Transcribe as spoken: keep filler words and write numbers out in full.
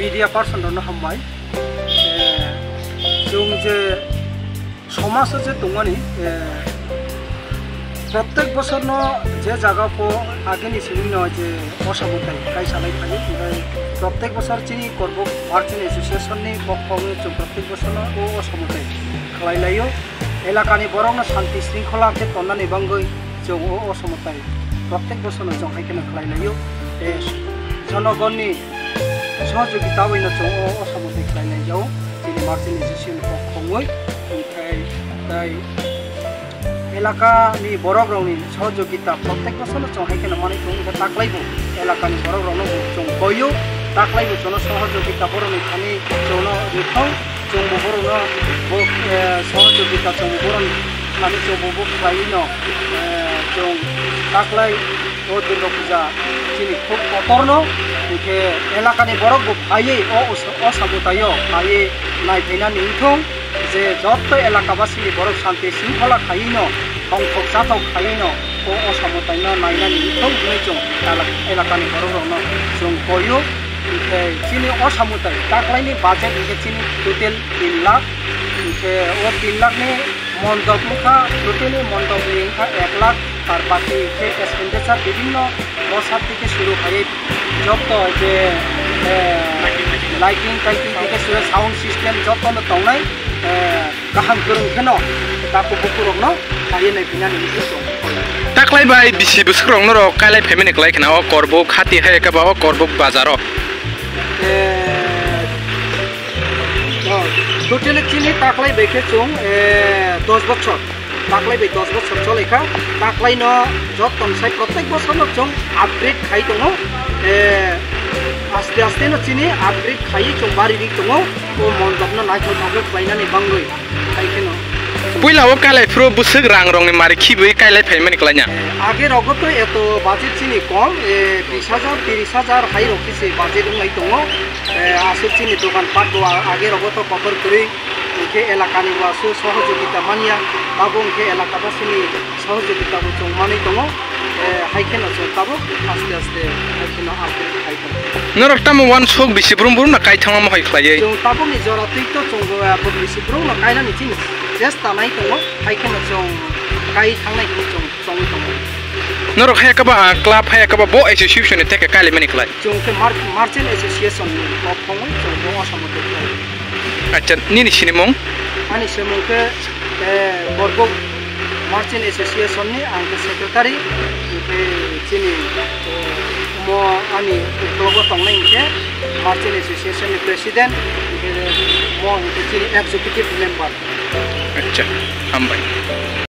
Media person rokno hambai. Eh, chwng je somajo je tongmani, eh, prottek bosorno je jaga po agini sinino je osamutai kaisa lai phai, omohai prottek bosor chini Korbuk Merchant Association ni pokho chwng prottek bosorno o osamutai khlai laio. Elakani borokno santi sringkhola khe tonnani bagwi chwng o osamutai prottek bosorno chwng hai kheno khlai laio. Tei jonogonni sohojogita bai no chwng o osamutai khlai lai jao. Chini Merchant Association ni pokho wngwi, omohai tei elakani borok rokni sohojogita prottek bosorno chwng hai kheno manwi tongo, hwnkhe taklaibo elakani borok rokno bo chwng koio, taklaibo chwngno sohojogita borokni thani chwngno rwthok, chwngbo borokno bo, eh, sohojogita chwngbo borokni thani chwngbo bo khlaino, eh, chwng taklai o Durga Puja chini khub kotorno, hwnkhe elakani borok bo phaiwi o os-, osamutaio phaiwi naiphainani wngthong. Je joto elakabasini borok santi sringkhola khaiwi no, tongthok chathok khaiwi no, o osamutaino nainani wngthok hwnwi chwng elak-, elakani borok rokno chwng koio. Hinkhe chini osamutai taklaini budget hinkhe chini total tin lakh, hinkhe o tin lakh ni mondop wngkha, totally mondop ni wngkha ek lakh, tar baki hinkhe expenditure bibhinno o side theke suru khaiwi joto je, eh, lighting taiting theke suru sound system joto no tongnai, eh, kaham kwrwng kheno takhuk bukurokno phaiwi naiphainani wngwi tongo. Taklai bai bisi bwswkrok norok kailai phaimani kwlai khna o Korbuk hati hai khe ba o Korbuk bazaro? Eh, oh, totally chini taklai bai khe chwng, eh, dos bochor. Taklai bai dos bochor cholaikha. Taklaino joto sai prottek bosorno chwng upgrade khai tongo. Eh, aste aste no chini upgrade khaiwi chwng bari ri tongo. O mondopno naithok naithok khlainani bagwi. Hai kheno. Puila o kailai phuru bwswk rang rokni mari khibwi kailai phaimani kwlaina? Eh, age rogo to eto budget chini kom, eh, bis hajar, tiris hajar hai rok khe se budget wnglai tongo. Eh, aswk chini dokan pat bo a-, age rogo to kotor kwrwi, hinkhe elakani bo aswk sohojogita manya, abo hinkhe elakabasini sohojogita bo chwng manwi tongo. Eh, hai kheno chwng tabuk aste aste hai kheno upgrade khai tongo. Norok tamo uansuk bisi brum brum no kaithangma mohai khlaiwi? Chwng tabukni jora twi to chwng, eh, bo bisi brum no kainani chini chesta nai tongo, hai kheno chwng kai thangnai hinwi chwng chongwi tongo. Norok hai khe ba, ah, club hai khe ba bo association ni theke kailaimani khlai? Chwng khe Mer-, Merchant Association ni kok thangwi chwng bo asamo tei khlai. Acha, nini sinimung? Ani simung khe, eh, Korbuk Merchant Association ni ang khe secretary, hinkhe chini, eh, omo ani ukologo tongnai hinkhe Merchant Association ni president, hinkhe mo hinkhe chini executive member. Acha, hambai.